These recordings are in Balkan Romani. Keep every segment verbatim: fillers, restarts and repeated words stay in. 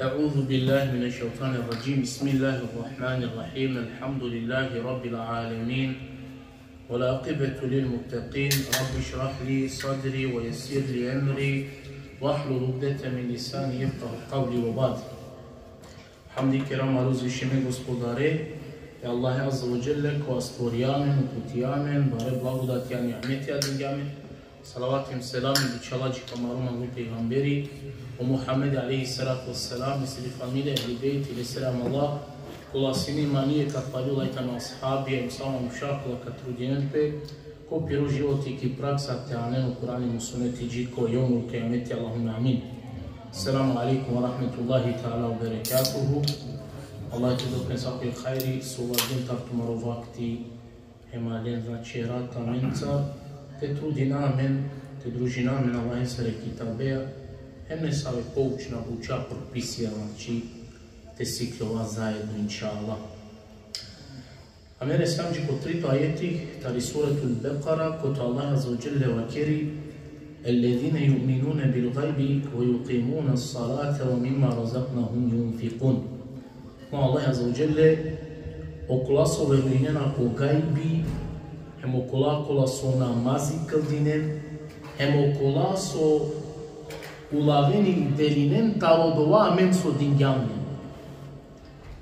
أعوذ بالله من الشيطان الرجيم. بسم الله الرحمن الرحيم. الحمد لله رب العالمين. والعاقبة للمتقين. رب اشرح لي صدري ويسر لي أمري واحلل عقدة من لساني يفقهوا قولي وبعد. Hamdi kerama uzvišime Gospodare, e Allahe Azze ve Dželle, kova stvorija amen, uputija amen, bare blagodatija, nimetija dingja amen. Salavati hem selami bičhalaja dži ko amaro manglo pejgamberi, o Muhammed alejhi salatu ve selam, lesiri familija, ehli bejti, lesere amala, kola sine imani e takvali, ola i tane ashabi, hem sa o manuša kola ka trudinen pe, ko piro životi ki praksa te anen o Kur'ani hem o suneti dži ko jomul kijameti, Allahumme amin. Selamu alejkum ve rahmetullahi teala ve berekatuhu. Allah te del tumen sako hajri, so važno taro tumaro vakti, hem alen, znači, rat amenca, te trudina amen, te družina amen Allahesere kitabeja, hem nesave poučna buča, propisija, znači, te sikljova zaedno, inšallah. Amen resljam dži ko trito ajeti tari Suretul Bekara, kote Allah Azze ve Dželle vakeri: الذين يؤمنون بالغيب ويقيمون الصلاة ومما رزقناهم ينفقون. Ma Allah Azze ve Dželle, okola so verujnena ko gajbi, hem okola kola so namazi kldinen, hem okola so ulaven i delinen taro dova amen so dingjam len.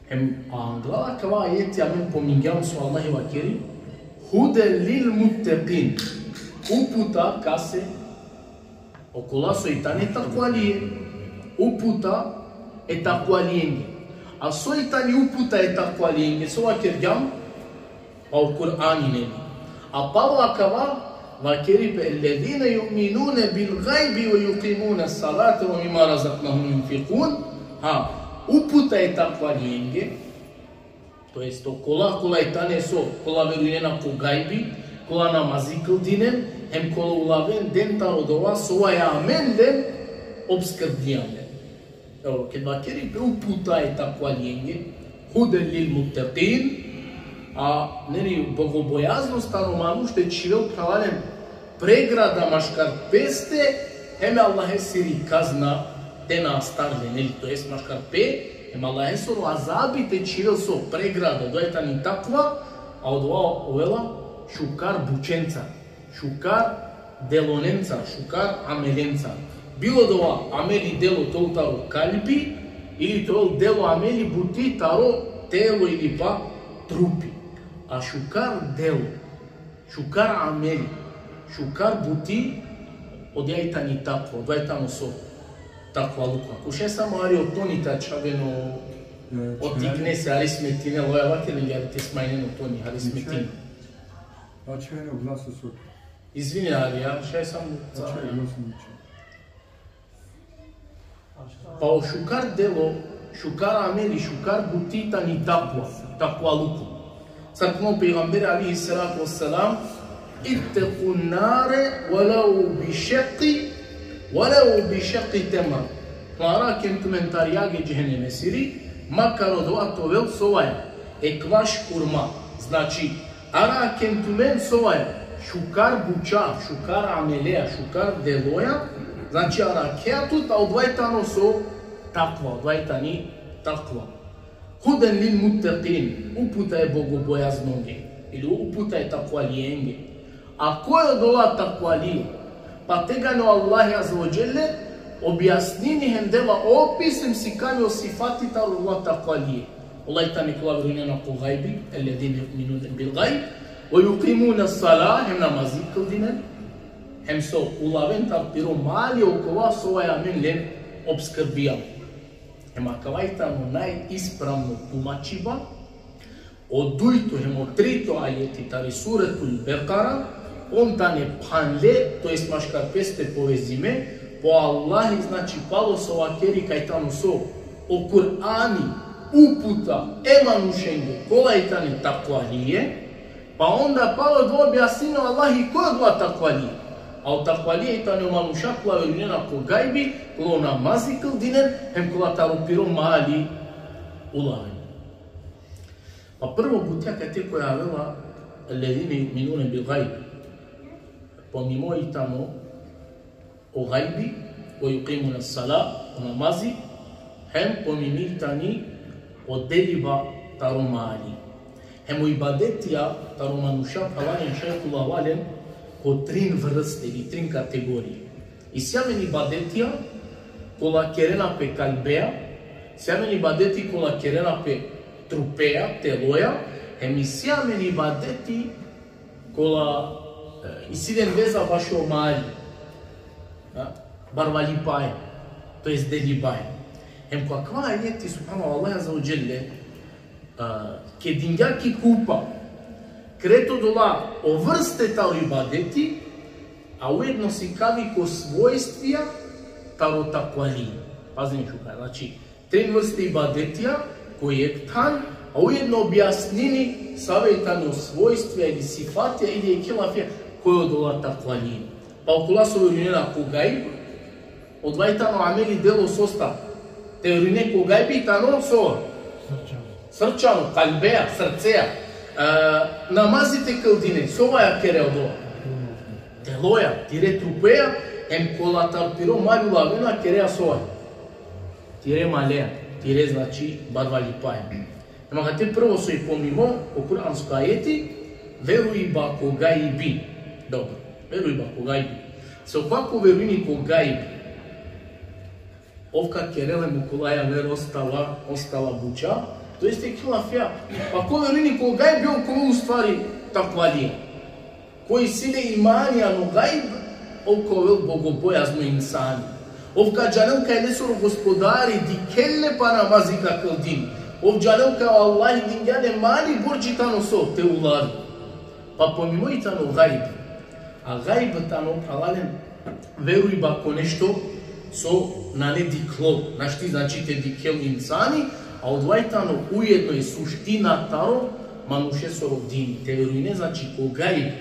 Hem anglal akava ajeti amen pomingjam so Allah vakeri: هدى للمتقين. Uputa kase? Okola so i tane takvalije. Uputa e takvalijenge. A so i tane uputa e takvalijenge? So vakergjam? Pa o Kur'ani, neli? A palo akava vakeri pe: الذين يؤمنون بالغيب ويقيمون الصلاة ومما رزقناهم ينفقون. Ha, uputa e takvalijenge, to jest okola kola i tane so, kola verujnena ko gajbi, kola namazi kldinen, hem kola ulaven den taro dova so vaja amen len, obskrbgjam len. Evo, ked vakeri pe uputa e takvalijenge, هدى للمتقين, a, neli, bogobojaznost tano manuš te čhivel, phralalen, pregrada maškar peste hem e Allahesiri kazna te na astarel len, neli, to jest maškar pe hem Allahesoro azabi te čhivel so? Pregrada, odova i tani takva, a odova ovela šukar bučenca, šukar delonenca, šukar amelenca. Bilo dova ameli, delo te ovel taro kalbi, ili te ovel delo, ameli, buti taro telo ili pa trupi. A šukar delo, šukar ameli, šukar buti, odova i tani takva, odova i tano so? Takvaluko. Ako šaj samo hari o toni te ačhaven o, e, o tikne se, hari smetine, loja vakeren, hari te smanjinen o toni, hari smetine. Ačhaven o glaso so. Izvini, ali ja šaj samo. Ačhaven o glaso. Pa o šukar delo, šukar ameli, šukar buti tani takva, takvaluko. Sar phenel o pejgamberi alejhi salatu ve selam: اتقوا النار ولو بشق، ولو بشق تمرة. Arakhen tumen tari jagi e džehennemesiri, makar odova te ovel so vaja, e kvaš hurma. Znači, arakhen tumen so vaja, šukar buča, šukar ameleja, šukar deloja, znači, arakhea tut, a odova i tano so? Takva, odova i tani takva. هدى للمتقين, uputa e bogobojaznonge, ili uputa e takvalijenge. A koj odola takvalije? Pa tegani o Allahi Azze ve Dželle objasnini hem dela opis hem sikani o sifati taro ola takvalije. Ola i tane kola verujnena ko gajbi, الذين يؤمنون بالغيب ويقيمون الصلاة, hem namazi kldinen, hem so ulaven taro piro mali okova so vaja amen len obskrbgjam. Hem akava i tano najispravno tumačiba. O dujto hem o trito ajeti tari Suretul Bekara, on tane phanle, to jest maškar peste povezime, po Allahi, znači, palo so vakeri kaj tano so? O Kur'ani uputa e manušenge kola i tane takvalije, pa onda palo odova objasnini o Allahi koj odola takvalije. A o takvalije i tane o manuša kola verujnena ko gajbi, kola o namazi kldinen, hem kola taro piro mali ulaven. Pa prvo buti akate koja avela: الذين يؤمنون بالغيب. Pomimo i tano o gajbi, ويقيمون الصلاة, o namazi, Hem pomimi tani o deliba taro mali. Hem o ibadetija taro manuša, phralalen, šaj te ovel ko trin vrste ili trin kategorije. Isi amen ibadetija kola kerena pe kalbeja, isi amen ibadeti kola kerena pe trupeja, teloja, hem isi amen ibadeti kola, e, isi len veza bašo mali, a, barvalipaja, to jest delibaja. Hem ko akava ajeti, subhanallah, Allah azze ve dželle, a, kedingja ki kupa, kret odola o vrste taro ibadeti, a ujedno sikavi ko svojstvija taro takvali. Pazin šukar, znači, trin vrste ibadetija, ko jekh than, a ujedno objasnini save tane o svojstvija ili sifatija ili jekhe lafija, koj odola takvali. Pa okola so verujnena ko gajb, odova i tano ameli, delo sostar. Te verujne ko gajbi tano so? Srčano, kalbeja, srceja. E, namazi te kldine, sovaja kerea odova? Teloja, tire trupeja, hem kola taro piro mali ulavena kerea sovaja? Tire maleja, tire, znači, barvalipaja. Hem akate prvo so i pomimo, o kuransko ajeti, verujba ko gajbi. Dobro, verujba ko gajbi. So kova ko verujni ko gajbi, ov ka kerel hem okola javer ostala, ostala buča, to jest jekhe lafija, pa ko verujni ko gajbi, ov ka ovel u stvari takvalija. Ko isi le imani ano gajb, ov ka ovel bogobojazno insani. Ov ka džanel kaj lesoro gospodari dikhel le pa namazi ka kldini. Ov džanel kaj o Allahi dingja le mali, bordži tano so te ulavi. Pa pomimo i tano gajb. A gajb tano, phralalen, verujba ko nešto so nane dikhlo, našti, znači, te dikhel insani, a odova i tano ujedno i suština taro manušesoro dini. Te verujne, znači, ko gajb.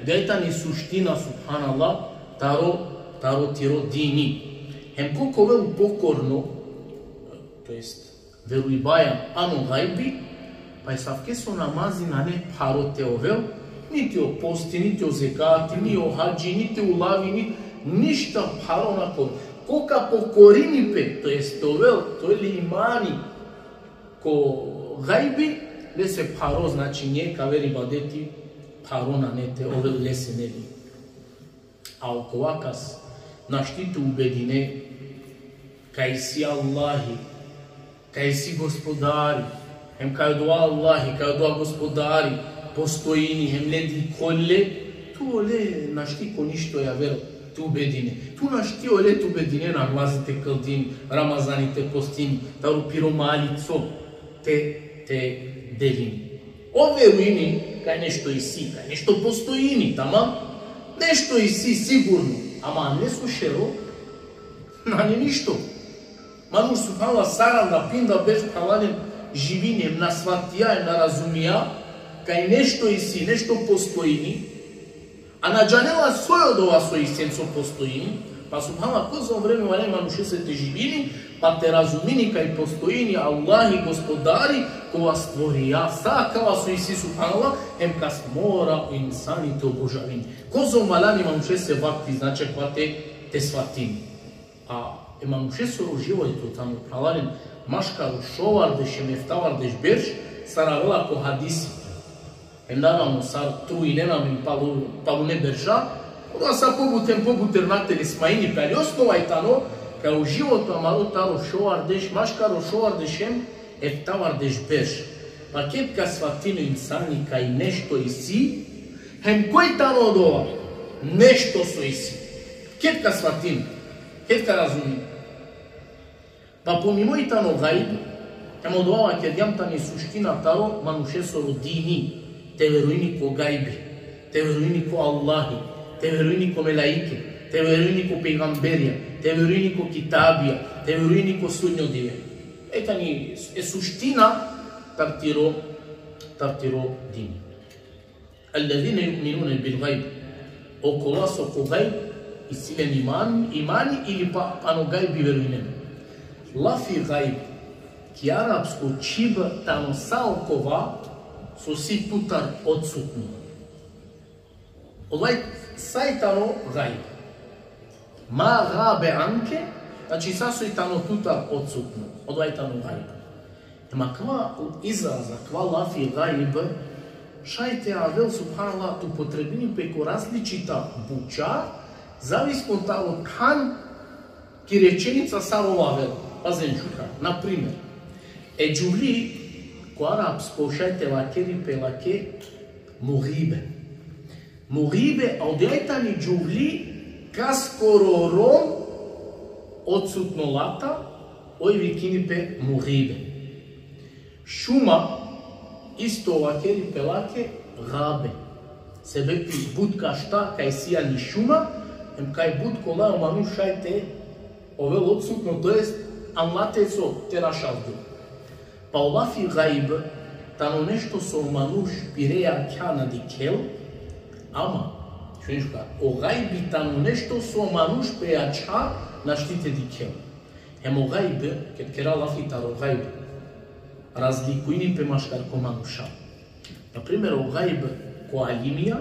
Odova i tani suština, subhanallah, taro, taro tiro dini. Hem ko ka ovel pokorno, to jest verujbaja ano gajbi, pa asavke so namazi nane pharo te ovel, niti o posti, niti o zekati, ni o hadži, niti ulavi, ni ništa pharo na ka ovel. Ko ka pokorini pe, to jest te ovel, to le imani ko gajbi, lese pharo, znači, nijekh aver ibadeti pharo nane te ovel lese, neli. A okova kas našti te ubedine kaj isi Allahi, kaj isi gospodari, hem kaj odova Allahi, kaj odova gospodari postojini, hem le dikhol le, tu ole našti ko ništo javer te ubedine. Tu našti ole te ubedine namazi te kldin, Ramazani te postin, taro piro mali so te, te delin. Ov verujini kaj nešto isi, kaj nešto postojini, tamam? Nešto isi sigurno, ama nesavo šero, nane ništo. Manuš, subhanallah, saranda, pinda berš, phralalen, živini, em na svatija, em na razumija kaj nešto isi, nešto postojini, a na džanela so i odova so isi, so postojini. Pa, subhanallah, kozom vreme valjani manušese te živini, pa te razumini kaj postojini Allahi, gospodari, kova stvorija sa akava so isi, subhanallah, hem kas mora o insani te obožavini. Kozom valjani manušese vakti, znači, akava te, te svatini. A e manušesoro životo tano, phralalen, maškaro šovardeš em eftavardeš berš, sar avela ko hadisi. Em naravno, sar trujnena amen palu-, palune berša, odova sa pobuter, pobuter natele smanjini pe, ali osnova i tano kaj o životo amaro taro šovardeš, maškaro šovardeš em eftavardeš berš. Pa ked ka svatini o insani kaj nešto isi, hem koj tano odova nešto so isi. Ked ka svatini, ked ka razumini. Pa pomimo i tano gajb, hem odova vakergjam tani suština taro manušesoro dini, te verujini ko gajbi, te verujini ko Allahi, te verujini ko melaike, te verujini ko pejgamberja, te verujini ko kitabija, te verujini ko sudnjo dive. E tani e suština tar tiro, tar tiro dini. Ellezine ju'minune bil gajb. Okola so ko gajb isi len iman, imani ili pa ano gajbi verujnen. Lafi gajb ki arapsko čhib tano sa okova so si tutar odsutno. Odova sa i tano gajb. Ma gabe anke, znači sa so i tano tutar odsutno. Odova tano gajb. Ema kava izraz, kava lafi gajb, šaj te avel, subhanallah, upotrebini pe ko različita buća, zavisno taro than ki rečenica sar ov avel. Pazen šukar. Na primer, e džuvli, ko arapsko šaj te vakeri pe lake mugibe. Mugibe, a odova tani džuvli, kaskoro rom odsutno lata, oj vikini pe mugibe. Šuma, isto vakeri pe lake gabe. Sebepi but kašta kaj isi ani šuma, em kaj but kola o manuš šaj te ovel odsutno, to jest anlate so te našavdu. Pa o lafi gajb tano nešto so o manuš pire jakha na dikhel, ama, šunen šukar, o gajbi tano nešto so o manuš pe jakha našti te dikhel. Hem o gajb, ked kera lafi taro gajb, razlikujini pe maškar ko manuša. Na primer, o gajb ko alimija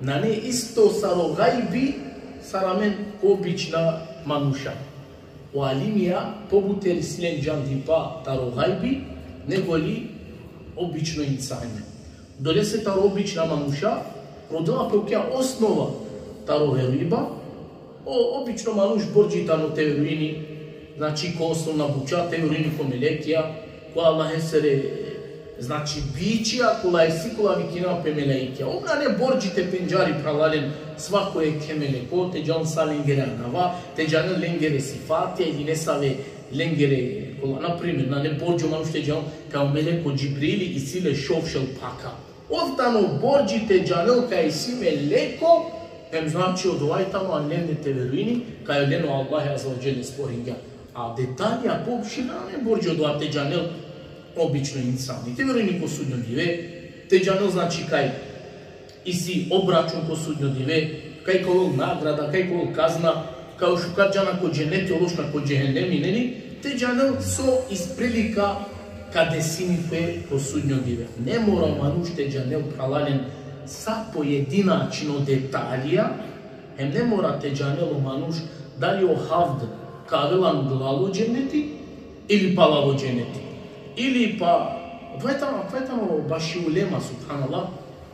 nane isto sar o gajbi sar amen ko obična manuša. O alimija pobute isi len džandipa taro gajbi nego li obično insani. Dolese taro obična manuša rodela pe okija osnova taro verujba. O obično manuš borđi tano te verujini, znači, ko osnovna buća, te verujini ko melekija, ko Allahesere, znači, bičija, kola isi, kola vikinena pe melaikija. Ov nane borđi te pendžari, phralalen, svako jekhe meleko, te džanel sa lengere anava, te džanel lengere sifatija ili nesave lengere, kola, na primer, nane borđi o manuš te džanel kaj o meleko Džibrili isi le šov šel phaka. Ov tano borđi te džanel kaj isi meleko, em, znači, odova tano amen te verujini, kaj olen o Allah azze ve dželle stvoringja. A detalja poopštine nane borđi odova te džanel obično insani. Te verujini ko sudnjo dive, te džanel, znači, kaj isi obračun ko sudnjo dive, kaj ka ovel nagrada, kaj ka ovel kazna, kaj o šukar džana ko dženeti, o lošna ko džehennemi, neli, te džanel so iz prilika ka desini pe ko sudnjo dive. Ne mora o manuš te džanel, phralalen, sa pojedinačno detalija, hem ne mora te džanel o manuš dali o havd ka avel anglal o dženeti ili palal o dženeti. Ili pa, odova tano, odova tano baši ulema, subhanallah,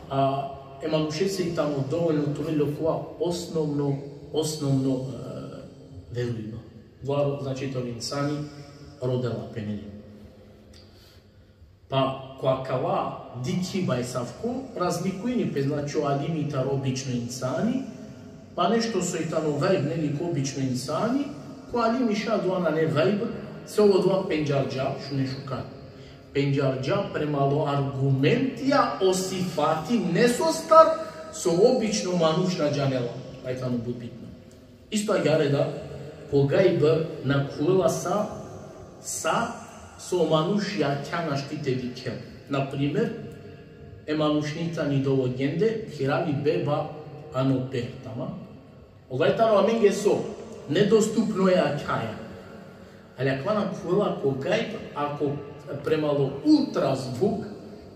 a e manušese i tano dovoljno te ovel okova osnovno, osnovno, e, verujba. Varo, znači, taro insani rodela pe, neli. Pa ko akava dikhiba i savko razlikujini pe, znači, o alimi taro obično insani, pa nešto so i tano gajb, neli, ko obično insani, ko alimi šaj odova nane gajb, se ov odova pendžarđa, šunen šukar. Pendžarđa premalo argumentija o sifati nesostar so obično manuš na džanela. Aj tano but bitno. Isto agjaar da, ko gajb nakhuvela sa, sa so manuš jakha našti te dikhel. Na primer, e manušni tani dovogende, phiravi beba ano per, tamam? Odova tano amenge so, nedostupno jakhaja. Ali akava nakhuvela ko gajb, ako premalo ultrazvuk,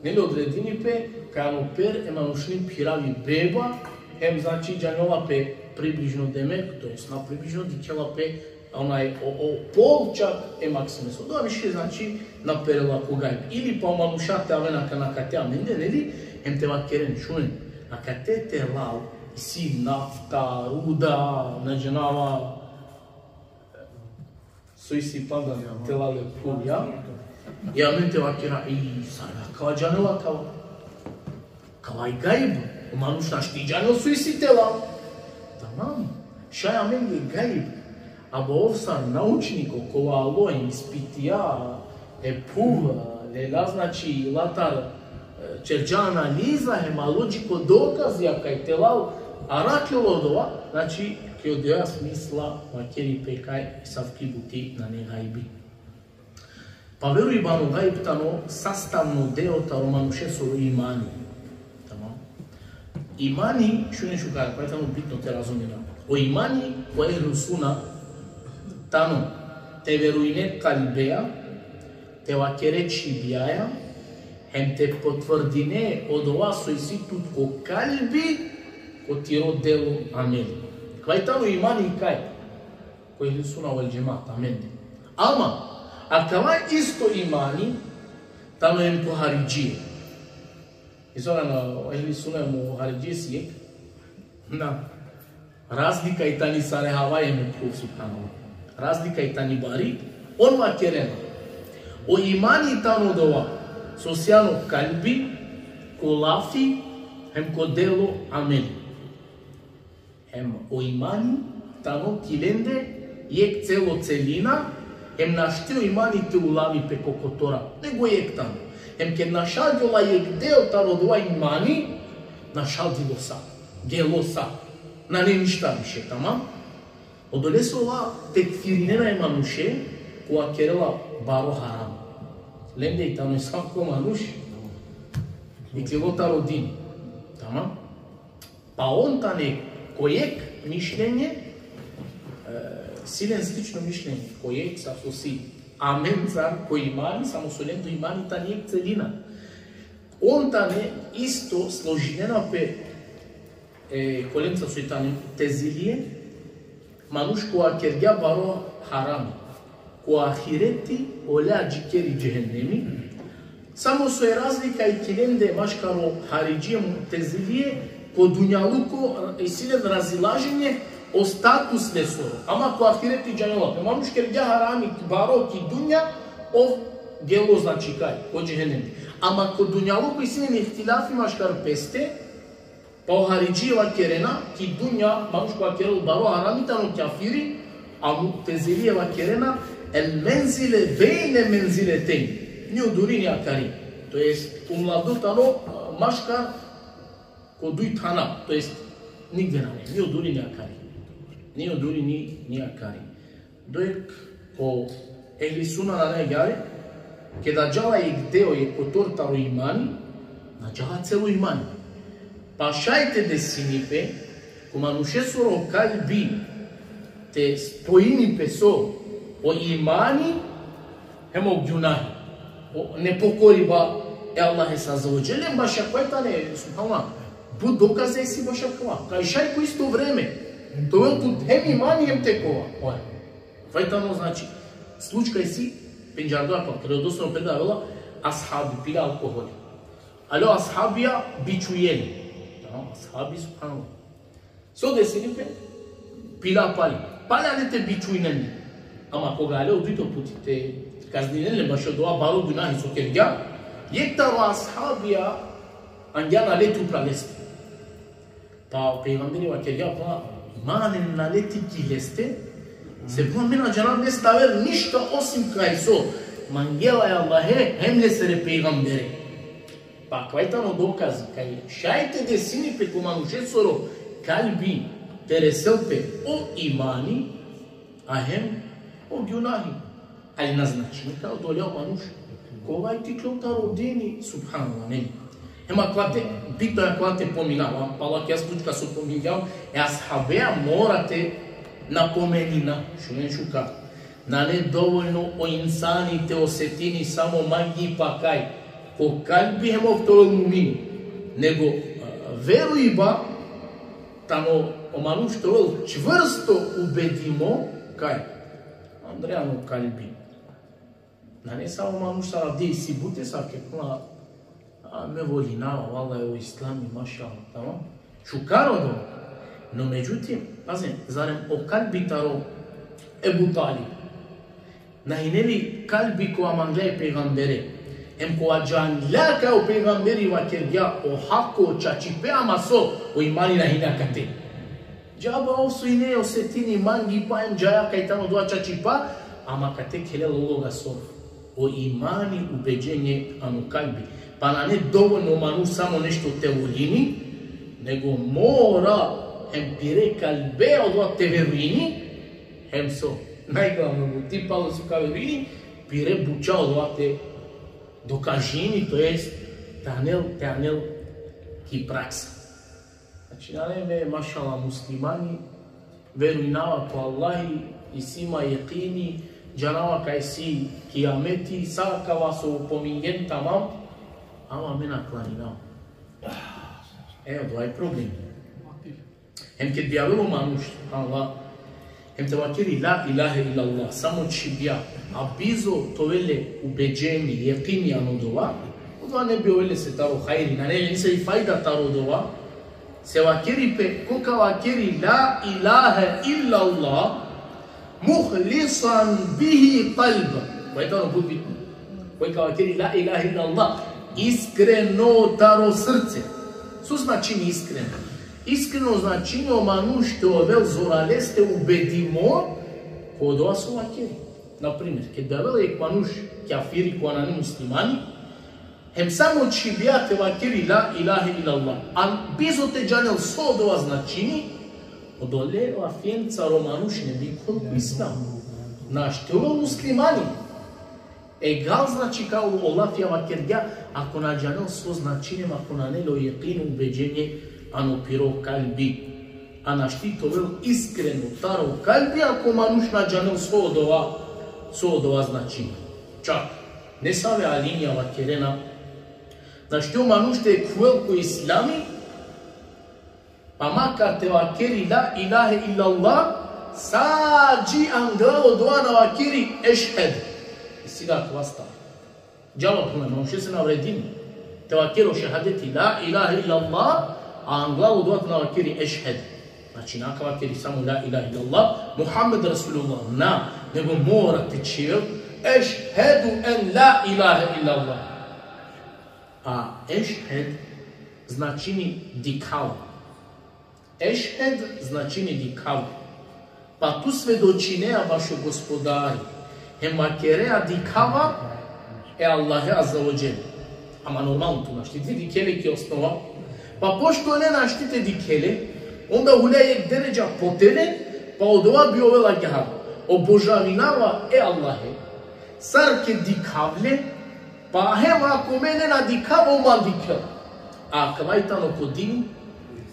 neli, odredini pe kaj ano per e manušni phiravi beba, hem, znači, džanela pe približno, demek, to jest na približno, dikhela pe onaj o, o pol čak e maksime. So odova više, znači, na perela ko gajb. Ili pa o manuša te avena akana kate amende, neli, hem te vakeren, šunen, akate telal isi nafta, ruda, na džanava, so isi panda telal e phuv, ja? I amen te vakera, i sar akava džanela akava? Akava i gajb, o manuš našti džanel so isi telal. Tamam, šaj amenge gajb, abo ov sar naučniko, kova alo, ispitija e phuv, lela, znači, latar, e, ćerđa analiza, hem alo dži ko dokazija kaj telal, arakhel odova, znači, ki odova smisla vakeri pe kaj savki buti nane gajbi. Pa verujba ano gajb tano sastavno deo taro manušesoro imani. Tamam. Imani, šunen šukar, pa tano bitno te razumina. O imani ko ehlu sunna tano te verujne kalbeja, te vakere čhibjaja, hem te potvrdine odova so isi tut ko kalbi, ko tiro delo, ameli. Kava tano imani kaj ko ehli sunna vel džemaat, amende. Ama, Akava isto imani tano hem ko haridžije. Izvara na ehli sunna hem o haridžije si jek. Na. Razlika i tani sare hava hem o phuv, subhanallah. Razlika i tani bari, on vakerena. O imani tano dova so sian o kalbi, ko lafi, hem ko delo, ameli. Hem o imani tano ki lende jek celo, celina, hem našti o imani te ulavi pe ko kotora, nego jek tano. Hem ked našaldi ola jek deo taro dova imani, našaldi lo sa, gelo sa, nane ništa više, tamam? Odolese ola tekfirinena e manuše, kova kerela baro haram. Lende i tano svako manuš iklilo taro din. Tamam? Pa on tane ko jek mišljenje, e, si len slično mišljenje, ko jek sa so si amencar ko imani, samo so lendo imani tane jek celina. On tane isto složinena pe, e, ko lenca so i tane tezilije, manuš kova kergja baro harami, ko ahireti ole adžikeri džehennemi, samo so e razlika i ki lende maškaro haridžije, mutezilije, ko dunjaluko, e, si len razilaženje o status lesoro. Ama ko ahireti džanela pe, manuš kergja harami baro ki dunja, ov gelo, znači, kaj, ko džehennemi. Ama ko dunjaluko i si len ihtilafi maškar peste, pa o haridžije vakerena, ki dunja, manuš kova kerel baro harami tano kafiri, a mutezilije vakerena, el menzile bejne menziletejn. Ni o duri ni akari. To jest, o mlado tano, a, maškar ko duj thana, to jest, nigde nane, ni o duri ni akari. Ni o duri ni, ni akari. Dok ko ehli sunna nane agjaar, keda džala jek deo, jek kotor taro imani, na džala celo imani. Pa šaj te desini pe, ko manušesoro kalbi te spojini pe so, o imani hem o gjunahi, o nepokoriba e Allahese azze ve dželle, bašo kova tane, subhanallah, but dokaze isi bašo kova. Kaj šaj ko isto vreme te ovel tut hem imani hem tekova. Oj. Kova tano, znači, slučka isi pendžardo akava, keda doslovno predavela, ashabi pile alkoholi. Alo ashabija bičujel. Tamam, ashabi, subhanallah. So desini pe, pila pali. Pali ane te bičujnen le. Ama koga ale o dujto puti te kazninen le bašo dova baro gunahi so kergja, jek taro ashabija angja naleti upral leste. Pa o pejgamberi vakergja, pa, ma anen naleti ki leste, se pa me na džanav leste aver ništa osim kaj so mangela e Allahe hem lesere pejgambere. Pa kova tano dokaz kaj šaj te desini pe ko manušesoro kalbi te resel pe o imani, a hem o gjunahi. Ali na značini kaj odolea o manuš kova i tiklo taro dini, subhanallah, ne. Hem akava te, bitno e akava te pominav, palo akija slučka so pomingjam, e ashabeja mora te napomenina, šunen šukar. Nane dovoljno o insani te osetini samo mangipa kaj ko kalbi hem ov te ovel mumin, nego, a, verujba tano o manuš te ovel čvrsto ubedimo kaj andre ano kalbi. Nane samo manuš sar avdive isi bute sar kaj phenela, a, me volinava, vallahi, o islami, mašallah, tamam. Šukar odova. No međutim, pazen, zarem o kalbi taro Ebu Talib na hine li kalbi kova mangla e pejgambere, hem kova džangla kaj o pejgamberi vakergja o hako, čačipe, ama so, o imani na hine akate. Džaba ov so ine osetini mangipa hem džaja kaj tano dova čačipa, ama akate khelela uloga so? O imani, ubeđenje ano kalbi. Pa nane dovoljno o manuš samo nešto te volini, nego mora hem pire kalbe odova te verujini, hem so? Najglavno buti palo so ka verujini, pire buča odova te dokažini, to jest te anel, te anel ki praksa. Znači, nane me, mašallah, muslimani, verujnava ko Allahi, isi ma jekini, džanava kaj isi kijameti, sa akava so pomingjen tamam, ama me na klaninava. E, odova i problem. Hem ked bi avelo manuš, Allah, Hem te vakeri la ilahe illallah, samo čhibja, a bizo te ovel le ubeđenje, jekini ano dova, odova ne bi ovel lese taro hajri, nane le nisave fajda taro dova, se vakeri pe, ko ka vakeri la ilahe illallah, muhlisan bihi kalb. Kova i tano but bitno. Ko ka vakeri la ilahe illallah, iskreno taro srce. So značini iskreno? Iskreno značini o manuš te ovel zoraleste ubedimo ko odova so vakeri. Na primer, ked bi avel jek manuš kjafiri, kova nane muslimani, hem samo čhibja te vakeri la ilahe illallah, a bizo te džanel so odova značini, odole lafencar o manuš ne bi iklol ko islam. Našti ovel muslimani. Egal, znači, ka o lafi vakergja, ako na džanel so značini, ako nane le o jekini, ubeđenje ano piro kalbi. A našti te ovel iskreno taro kalbi, ako manuš na džanel so odova, so odova značini. Čak nesave alimija vakerena, našti o manuš te khuvel ko islami, pa makar te vakeri la ilahe illallah, sa dži anglal odova na vakeri ešhed. Isi ga akava stav. Džala puna, manušese na vredini te vakeri o šehadeti la ilahe illallah, a anglal odova na vakeri ešhed. Znači, na ka vakeri samo la ilahe illallah, Muhammed Resulullah, na, nego mora te čhivel ešhedu en la ilahe illallah. A ešhed značini dikhava. Ešhed značini dikhava. Pa tu svedočinea bašo Gospodari, hem vakerea dikhava e Allahe azze ve dželle. Ama normalno tu našti te dikhe le ki osnova. Pa pošto ole našti te dikhe le, onda hulja jek deredža potele, pa odova bi ovela agjaar: obožavinava e Allahe sar ked dikhav le, pa hem ako me le na dikhav, ov man dikhel. A akava i tano ko dini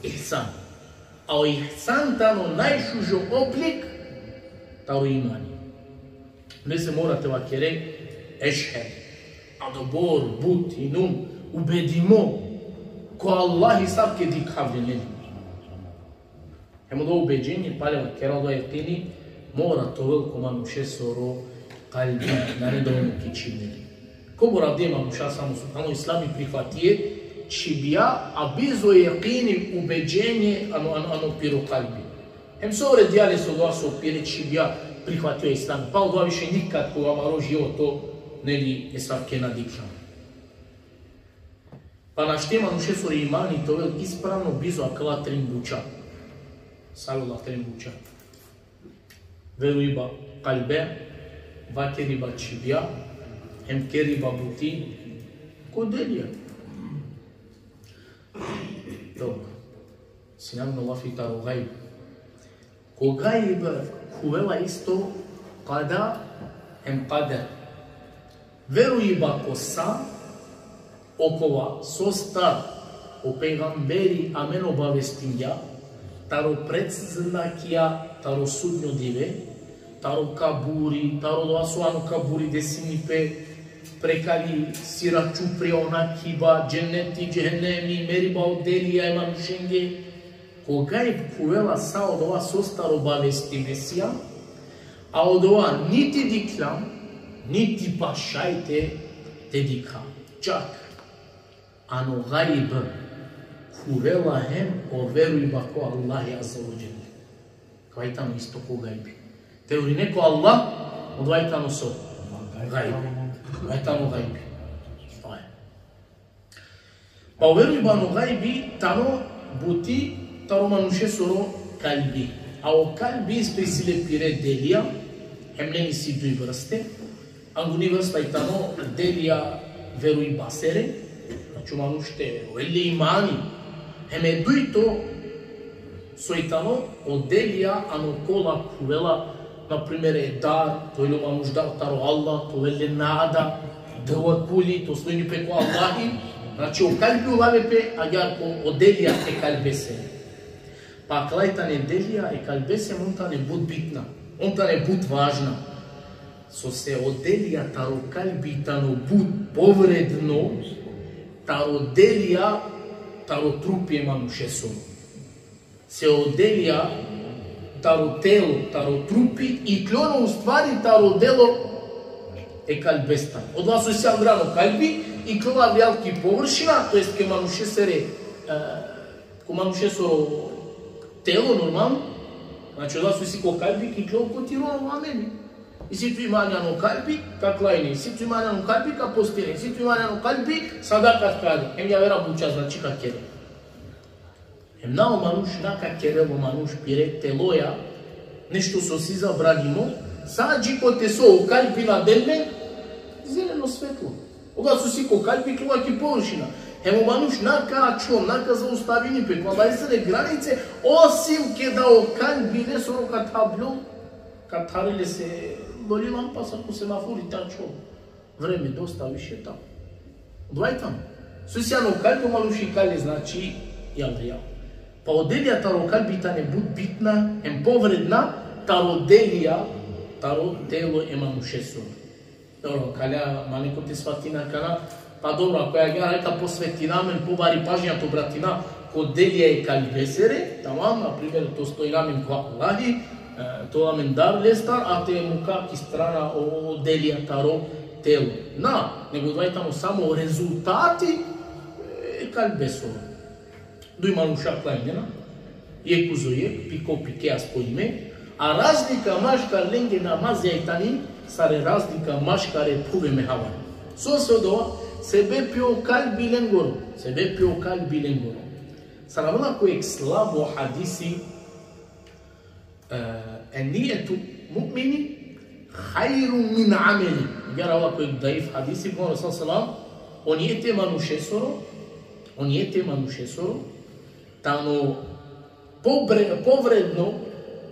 ihsan. A o ihsan tano najšužo oblik taro imani. Lese mora te vakere ešhed. Adobor, but, inum, ubedimo ko Allahi sar ked dikhav le, neli. Hem odova ubeđenje, pale vakera, odova jekini, mora te ovel ko manušesoro kalbi, nane dovoljno ki čhib, neli. Kobor avdive manuša samo so tano islami prihvatie čhibja, a bizo jekini, ubeđenje ano, ano, ano piro kalbi. Hem so vredija lese odova so pire čhibja prihvatio islami. Pa odova više nikad ko amaro životo, neli, esavke na dikhlja. Pa našti manušesoro imani te ovel ispravno bizo akala trin buča. Sar ola trin buča? Verujba kalbe, vakeriba čhibja, hem keriba buti ko delija. Dobro. Sine amen o lafi taro gajb. Ko gajb khuvela isto kada hem kader. Verujba ko sa okova sostar o pejgamberi amen obavestingja, taro predznakija taro sudnjo dive, taro kaburi, taro odova so ano kaburi desini pe, prekali sira čuprija, o nakiba, dženeti, džehennemi, meriba o delija e manušenge. Ko gajb khuvela sa odova sostar obavestime sijam, a odova niti dikhljam, niti pašaj te, te dikha. Čak ano gajb khuvela hem o verujba ko Allahi azze ve dželle. Kova i tano isto ko gajbi. Te verujne ko Allah, odova i tano so? Gajbi. Odova i tano gajbi. Oja. Pa o verujba ano gajbi tano buti taro manušesoro kalbi. A o kalbi isto isi le pire delija, hem len isi duj vrste. Anguni vrsta i tano delija verujbasere, znači o manuš te ovel le imani. Hem e dujto, so i tano o delija ano kola khuvela, na primer, e dar, te ovel o manuš dar taro Allah, te ovel le nada, tevekuli, te osloni pe ko Allahi, znači o kalbi ulave pe agjaar ko o delija e kalbese. Pa akala i tane delija e kalbese, on tane but bitna, on tane but važna. Sose o delija taro kalbi tano but povredno taro delija taro trupi e manušesoro. Se o delija taro telo, taro trupi, ikljola u stvari taro delo e kalbestar. Odova so isi andar ano kalbi, ikljola avrijal ki površina, to jest ke manušesere, e, ko manušesoro telo, normalno, znači, odova so isi ko kalbi, ikljola ko tiro ameli. Isi tu iman ano kalbi, ka klanjini, isi tu iman ano kalbi, ka postini, isi tu iman ano kalbi, sadaka ka dini. Hem javera buća, znači, ka kere. Hem na o manuš, na ka kerel o manuš pire teloja nešto so si zabranimo, sa dži kote so o kalbi na del le zeleno svetlo. Odova so si ko kalbi, ikljola ki površina. Hem o manuš na ka ačhol, na ka zaustavini pe ko Allahesere granice, osim keda o kalbi lesoro ka thabljol, ka tharel lese loli lampa sar ko semafori te ačhol. Vreme dosta više tano. Odova i tano. So isi ano kalbi, o manuš ikali, znači, jal, jal. Pa o delija taro kalbi tane but bitna, hem povredna, taro delija taro telo e manušesoro. Dobro, kalja, ma neko te svatina akana, pa dobro, ako agjaar, hajde ka posvetina amen pobari pažnja te obratina ko delija e kalbesere, tamam, na primer, te ostojina amen ko Allahi, e, te ovel amen dar lestar, a te muka ki strana o delija taro telo. Na, nego odova i tano samo rezultati e kalbesoro. Duj manuša klanjinena, jekh uzo jekh, pi ko pikea spojime, a razlika maškar lenge namazija i tani sar e razlika maškar e phuve me havare. Sose odova? Sebepi o kalbi lengoro, sebepi o kalbi lengoro. Sar avela ko jekh slabo hadisi, e, en-nijetu mu'mini hajrun min ameli. Agjaar avela ko jekh daif hadisi, pejgamberi sallallahu alejhi ve sellem, o nijeti e manušesoro, o nijeti e manušesoro, tano pobre-, povredno,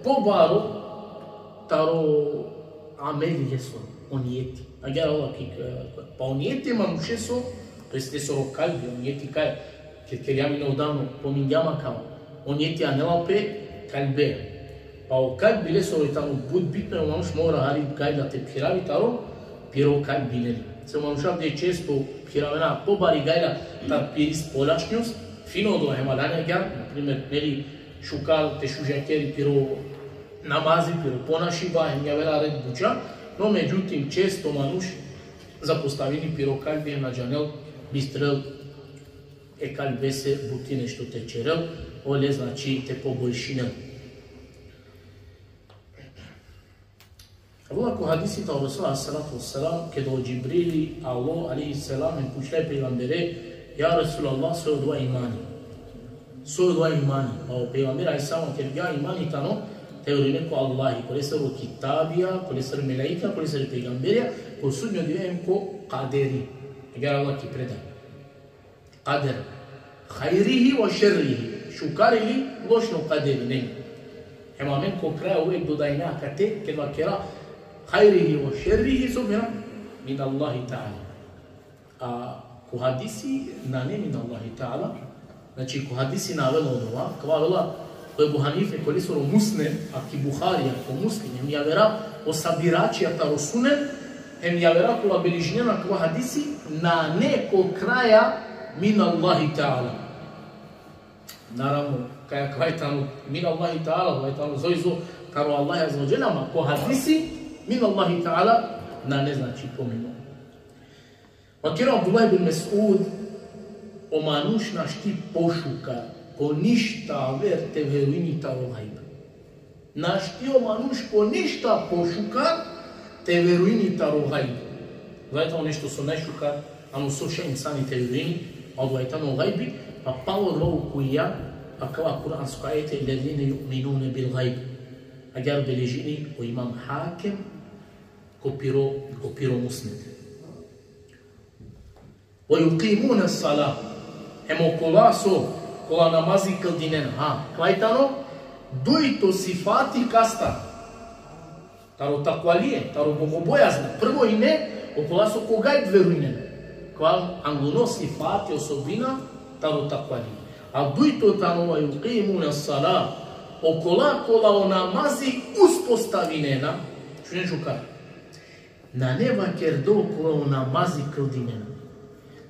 pobaro, taro ameli lesoro, o nijeti. Agjaar avela ki, e, pa o nijeti e manušesoro, to jest lesoro kalbi, o nijeti kaj, ked kergjam ine odavno, pomingjam akava, o nijeti anela pe kalbe. Pa o kalbi lesoro i tano but bitno, o manuš mora hari gajla te phiravi taro piro kalbi, neli. Se o manuša avdive često phiravena pobari gajla tar piri spoljašnjost, fino odova, hem aljani agjaar, na primer, neli, šukar te šužakeri piro namazi, piro ponašiba, hem javera red buća, no međutim, često manuš zapostavini piro kalbi, hem na džanel bistrel e kalbese buti nešto te ćerel, ole, znači, te poboljšinel. Avela ko hadisi taro Resul alejhi salatu vesselam, keda o Džibrili alo alejhi selam hem pučlja e pejgambere: Ja Resulallah, so odova imani? So odova imani? Pa o pejgamber alejhi selam kergja: Imani tano te verujine ko Allahi, ko lesoro kitabija, ko lesere melaika, ko lesere pejgamberija, ko sudnjo dive hem ko kaderi. Agjaar avela ki predaja. Kader. Hajrihi ve šerrihi. Šukar ili lošno kaderi, neli. Hem amen ko kraj uvek dodajna akate, ked vakera hajrihi ve šerrihi, so phena? Min Allahi Teala. A ko hadisi nane min Allahi Teala, znači ko hadisi na avela odova, kava avela ko Ebu Hanife, ko lesoro Musned, a ki Buharija, ko Muslim, hem javera o sabiračija taro Sunen, hem javera kola beležinena kava hadisi, nane ko kraja min Allahi Teala. Naravno, kaj, kaj tano min Allahi Teala, kaj tano zoj zo taro Allah azze ve dželle, ama ko hadisi min Allahi Teala nane, znači, pomino. Vakeri o Abdullah ibn Mes'ud: O manuš našti pošukar ko ništa aver te verujini taro gajb. Našti o manuš ko ništa pošukar te verujini taro gajb. Gajb tano nešto so najšukar ano so šaj insani te verujini, a odova tano gajbi, pa palo odova ukhuja akava kuransko ajeti: Ellezine ju'minune bil gajb. Agjaar beležini o imam Hakim ko piro, ko piro Musned. Ve jukimune salah. Hem okola so, kola namazi kldinena. Ha, kaj tano? Dujto sifati kasta? Taro takvalije, taro bogobojazna. Prvo ine, okola so ko gajb verujnen. Kva angluno sifati, osobina, taro takvalije. A dujto tano: ve jukimune salah. Okola kola o namazi uspostavinena. Šunen šukar. Nane vakerdo kola o namazi kldinena,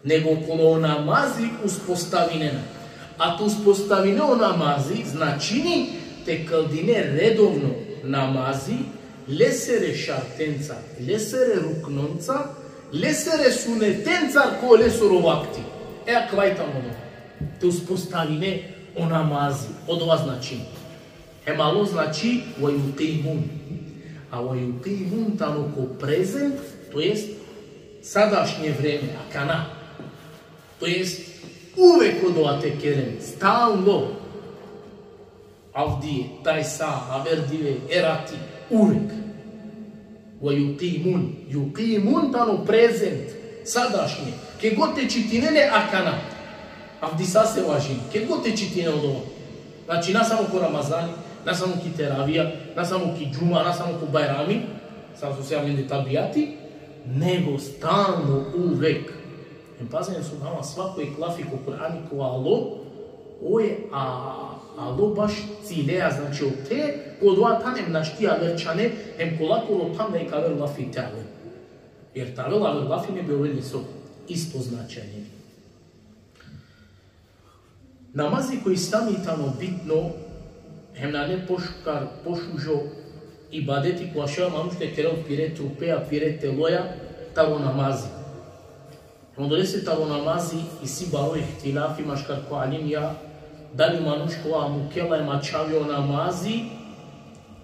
nego kola o namazi uspostavinena. A te uspostavine o namazi značini te kldine redovno namazi, lesere šartenca, lesere ruknonca, lesere sunetenca ko lesoro vakti. E akvaj tano ono. Te uspostavine o namazi. Odova znači. Hem alo znači, ve jukimun. A ve jukimun tano ko prezent, to jest sadašnje vreme, akana. To jest uvek odova te keren, stalno. Avdive, tajsa, aver dive, erati, uvek. Ve jukimun, jukimun tano prezent, sadašnje. Ke god te čitine le akana. Avdisase važini, ke god te čitine odova. Znači, na samo ko Ramazani, na samo ki teravija, na samo ki džuma, na samo ko bajrami, sa so se amende tabijati, nego stalno, uvek. Em pazin, subhanallah, svako jekh lafi ko Kur'ani ko alo, oj, a, alo baš cilea, znači, o te, ko dova than em našti aver čhane, em kolakoro than da jekh aver lafi te avel. Jer te avel aver lafi, ne bi ovel isto, isto značenje. Namazi ko islami tano bitno, hem nane pošukar, pošužo ibadeti kova šaj manuš te kerel pire trupea, pire teloja, taro namazi. Hem odolese taro namazi isi baro ihtilafi maškar ko alimija, dali manuš kova mukela hem ačhavi o namazi,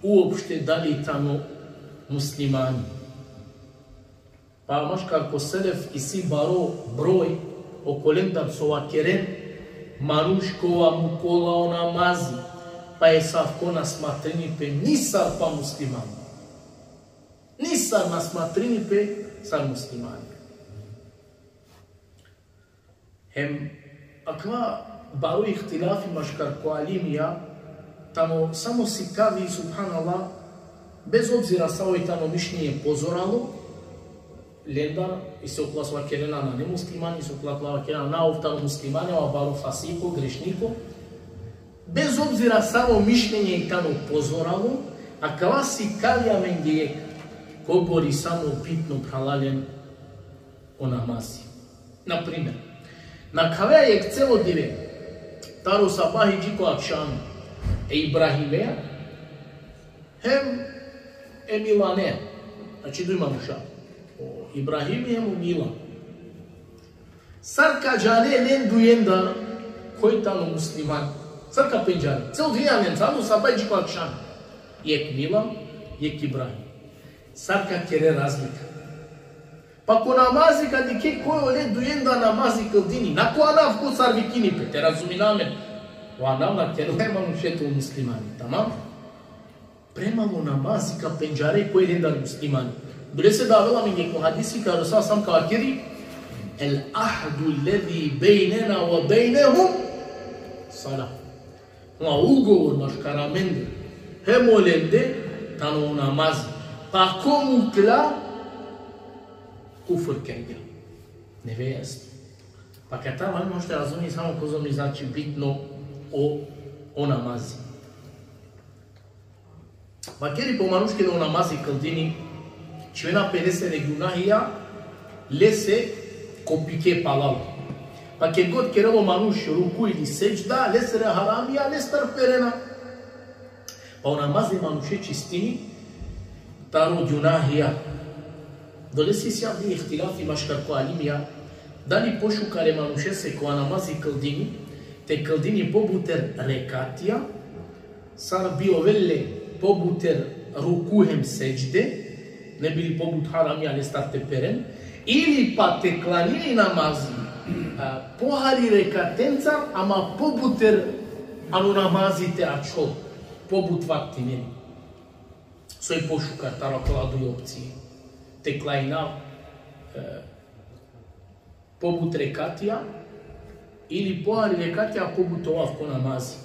uopšte dali tano muslimani. Pa maškar ko selef isi baro broj okolendar so vakeren, manuš kova mukola o namazi, pa esavko na smatrini pe nisar pa muslimani. Nisar na smatrini pe sar muslimani. Hem akava baro ihtilafi maškar ko alimija, tano samo sikavi, subhanallah, bez obzira savo i tano mišljenje pozoralo, lendar, isi okola so vakerena nane muslimani, isi okola so vakerena na ov tano muslimani, a baro fasiho, grešniko. Bez obzira savo mišljenje i tano pozoralo, akava sikavi amenge jekh, kobor i samo bitno, phralalen, o namazi. Na primer, nakhavea jekh celo dive, taro sabahi dži ko akšami, e Ibrahimea, hem e Milanea. Znači, duj manuša. O Ibrahimi hem o Milan. Sar ka džane len dujendar koj tano musliman? Sar ka pendžare? Celo dive amen, taro sabahi dži ko akšami. Jekh Milan, jekh Ibrahim. Sar ka kere razlika? Pa ko namazi ka dikhe koj ole dujenda namazi kldini. Na ko anav ko sar vikini pe, te razumina amen. O anav na kerela e manuše te ol muslimani, tamam? Prema o namazi ka pendžare koj lendar muslimani. Odolese da avela amenge ko hadisi kaj o Resul sam ka vakeri: El ahdu lezi bejnena ve bejnehum salah. Ama ugovor maškar amende hem olende tano o namazi. Pa ko mukla, kufr kergja. Nevejasno. Pa katar valjani manuš te razumi samo kozom i, znači, bitno o, o namazi. Vakeri pe o manuš keda o namazi kldini, čhivena pe lesere gunahija, lese ko pike palal. Pa ked god kerela o manuš ruku ili sedžda, lesere haramija lestar perena. Pa o namazi e manuše čistini taro gunahija. Odolese isi avdive ihtilafi maškar ko alimija, dali pošukar e manušese kova namazi kldini, te kldini pobuter rekatija, sar bi ovel le pobuter ruku hem sedžde, ne bi li pobut haramija lestar te peren, ili pa te klanini namazi, a, pohari rekatencar, ama pobuter ano namazi te ačhol, pobut vakti, neli? Soj pošukar taro akola duj opcije? Te klanina, e, pobut rekatija, ili pohari rekatija pobut ovav ko namazi.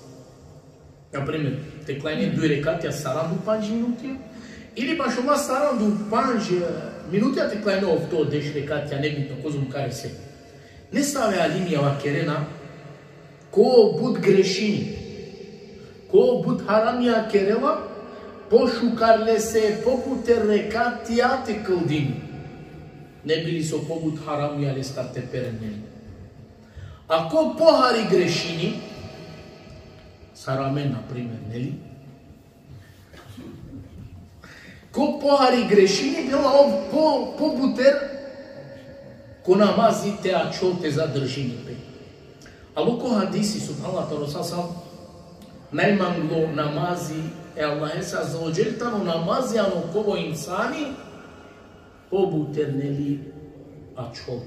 Na primer, te klanine duj rekatija saranda u pandž minutija, ili bašo ola saranda u pandž, e, minutija te klanine ofto, deš rekatija, nebitno, kozom ka rese. Nesave alimija vakerena, ko but grešini, ko but haramija kerela, pošukar lese pobuter rekatija te kldini, ne bi li so pobut haramija lestar te peren, neli? A ko pohari grešini, sar amen, na primer, neli? Ko pohari grešini, phenela, ov po, pobuter ko namazi te ačhol te zadržini pe. Alo ko hadisi, subhanallah, taro sa sam, najmanglo namazi e Allahese azze ve dželle tano namazi ano kova insani pobuter, neli, ačhol.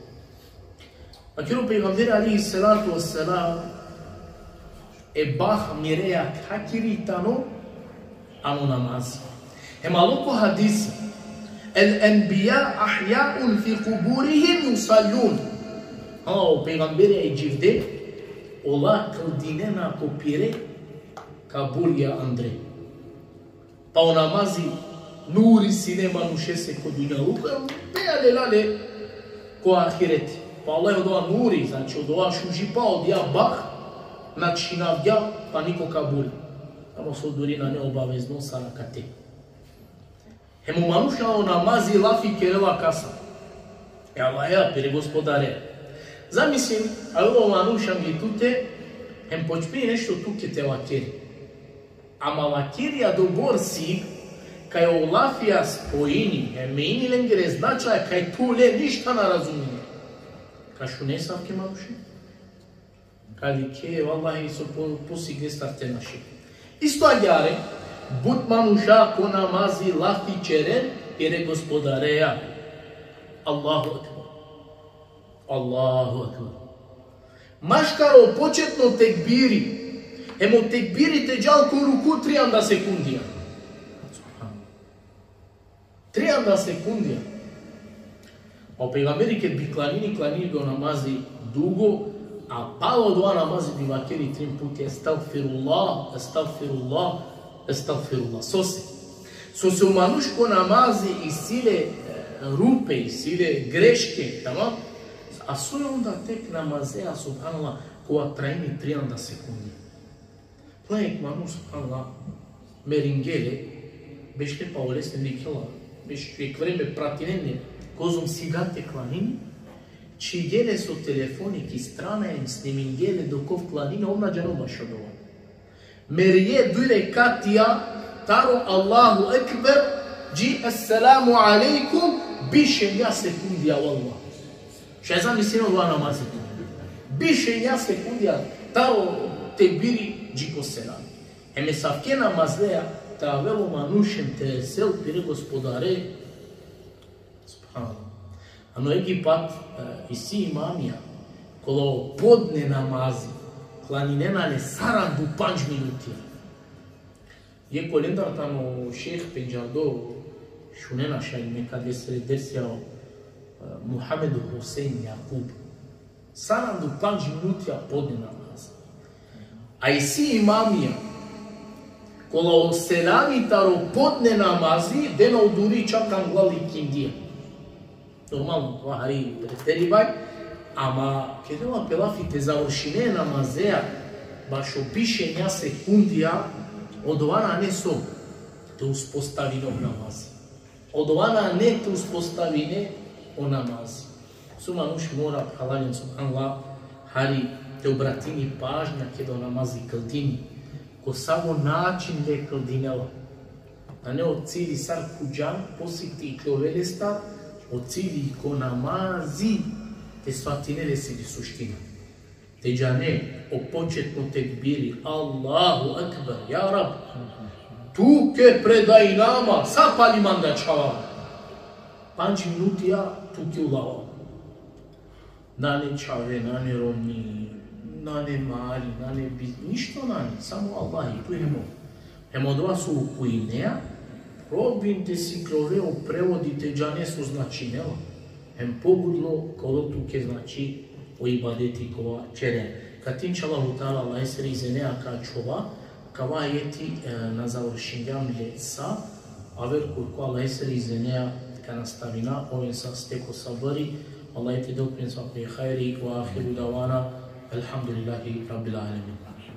Vakeri o pejgamberi alejhi salatu ve selam, e bah mireja khakiri tano ano namazi. Hem alo ko hadisi: "El enbija ahjaun fi kuburihim jusallun." Ha, o pejgamberi, e dživde, ola kldinena ko pire kaburja andre. Pa o namazi nuri sine manušese ko dunjaluko, pe ale lale ko ahireti. Pa Allah odova nuri, znači odova šužipa, odija bah, na čhinavgja pani ko kaburi. Samo so duri nane obavezno sar akate. Hem o manuš ano namazi lafi kerela kasa? E Allaheja, pire Gospodare. Zamislin, avela o manuš angli tute, hem počmini nešto tuke te vakeri. Ama vakeri adobor sig, kaj o lafija spojini, hem meni lengere značaja, kaj tu le ništa na razumine. Ka šune asavke manuše? Ka dikhe, vallahi, so po, posignestar te naše. Isto agjaar, but manuša ko namazi lafi ćeren pire Gospodareja. Allahu ekber. Allahu ekber. Maškar o početno tekbiri, hem o tekbiri te džal ko ruku trianda sekundija. Subhanallah. Trianda sekundija. A o pejgamberi ked bi klanini, klanini bi o namazi dugo, a palo odova namazi bi vakeri trin puti: "Estagfirullah, estagfirullah, estagfirullah." Sose? Sose o manuš ko namazi isi le, e, rupe, isi le greške, tamam? A so e onda tek namazea, subhanallah, kova trajini trianda sekundi? Pla jekh manuš, subhanallah, meringe le, bešle pa olesne, dikhela, beš jekh vreme pratinen le, kozom sigate klanini, čhivge le so telefoni ki strana hem sniminge le dok ov klanini, ov na džanel bašo odova. Mergje duj rekatija taro Allahu ekber dži esselamu alejkum, biš enja sekundija, vallahi. Šaj zamislin odova namazi. Biš enja sekundija taro tekbiri dži ko selam. Hem asavke namazea te avel o manuš hem te resel pire Gospodare. Subhanallah. Ano Egipat, e, isi imamija, kola o podne namazi klaninena le saranda u pandž minutija. Jekh olendar tano šejh pendžardo, šunena šaj nekad lesere dersija, o, e, Muhamed Husein Jakub. Saranda u pandž minutija podne namaz. A isi imamija, kola o selami taro podne namazi dena o duri čak anglal ikindija. Normalno, odova hari preteribaj, ama ked dela pe lafi te završine namazea bašo biš enja sekundija, odova nane so te uspostavine o namazi. Odova nane te uspostavine o namazi. So manuš mora, phralalen, subhanallah, hari te obratini pažnja keda o namazi kldini, ko savo način le kldinela. Nane o cilj sar ko džan, positi iklove lestar, o cilj ko namazi te svatine lesiri suština. Te džane o početno tekbiri, Allahu ekber, ja Rab, tuke predajnama, sa pali manda čhava. Pandž minutija tuke ulava. Nane čhave, nane romni, nane mali, nane bi-, ništo nane, samo Allahi, tu hem ov. Hem odova so ukujinea, probin te siklove o prevodi, te džane so značinela. Hem pobudlo ka ovel tuke, znači, o ibadeti kova ćere. Kate, inšallahu teala, Allahesere izinea ka ačhova, kava ajeti, e, na završingjam le sa, aver kurko Allahesere izinea ka nastavina, oven saste ko sabri, Allah te del pe svako hajri, ve ahiru davana, elhamdulillahi rabbil alemin.